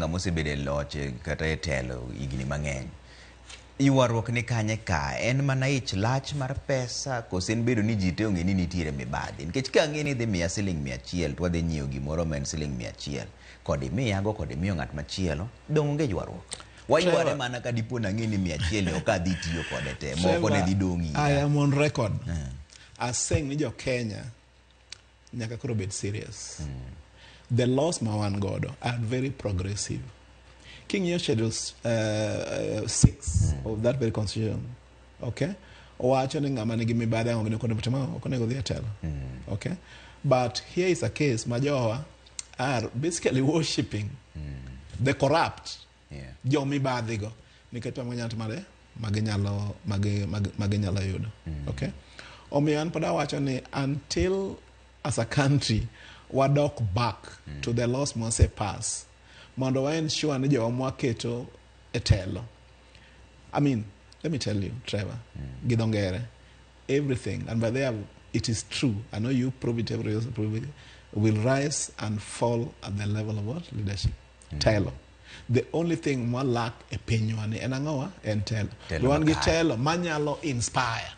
ng'ama osebedo e loch kata e telo higni mang'eny. Ywaruok ni kanye ka? En mana ich lach mar pesa koso en bedo ni ji te ong'e ni nitiere mibadhi? Nikech ka ang'e ni idhi miya siling 100 to wadhi nyiewo gimoro ma en siling 100 kod imiyago kod imiyo ng'at machielo, dong' onge ywaruok. Wayware mana ka dipo nang'e ni 100 ni ok adhi tiyo kode te, moko ne dhi dong' I ira. am on record as saying ni jo Kenya nyaka koro bed serious. The laws ma wan godo are very progressive. King'iyo Schedule 6 of that very constitution, okay, owacho ni ng'ama nigi mibadhi ang'o gini ok onego tim ang'o? Ok onego dhi e telo. Okay, but here is a case ma jowa are basically worshipping the corrupt, jo mibadhi go, nikech pesa maginyalo timore maginyalo yudo. Okay, omiyo an pod awacho ni until as a country wadok back to the laws mwase pass mondo wa ensure ni jowa mwaketo e telo. I mean, let me tell you, Trevor, gi dho ngere, everything, and by there it is true, I know you prove it every year, prove it, will rise and fall at the level of what? Leadership. Telo. The only thing mwa lack e pinywa ni en ang'owa? En telo. Telo Wan gi makare. Telo manyalo inspire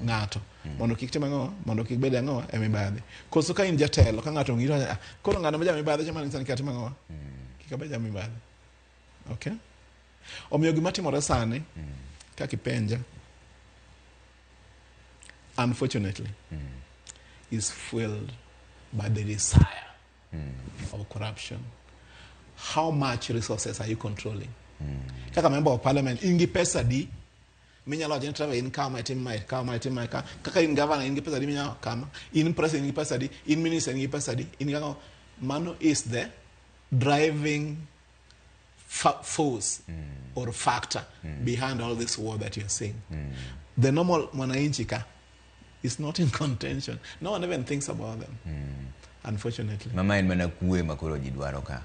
ng'ato mondo kik tim ang'owa, mondo kik bed ang'owa e mibadhi. Koso ka in jatelo, ka ng'ato ong'i to, "Ah, koro ng'ano ma ja mibadhi cha manyiso ni kik atim ang'owa? Kik abed ja mibadhi." Okay? Omiyo gima timore sani, kaka ipenja, unfortunately, is fueled by the desire of corruption. How much resources are you controlling? Kaka member of parliament, in gi pesa di minyalo wacho ni, "Trevor, in kama itim mae, kama itim mae," kaka in governor in gi pesa di minyalo kama, in president in gi pesa di, in minister in gi pesa di, in gi mano is the driving force or factor behind all this war that you're seeing. The normal mwananchi ka is not in contention. No one even thinks about them, unfortunately. Mama en mana kwe ma koro ji dwaro ka.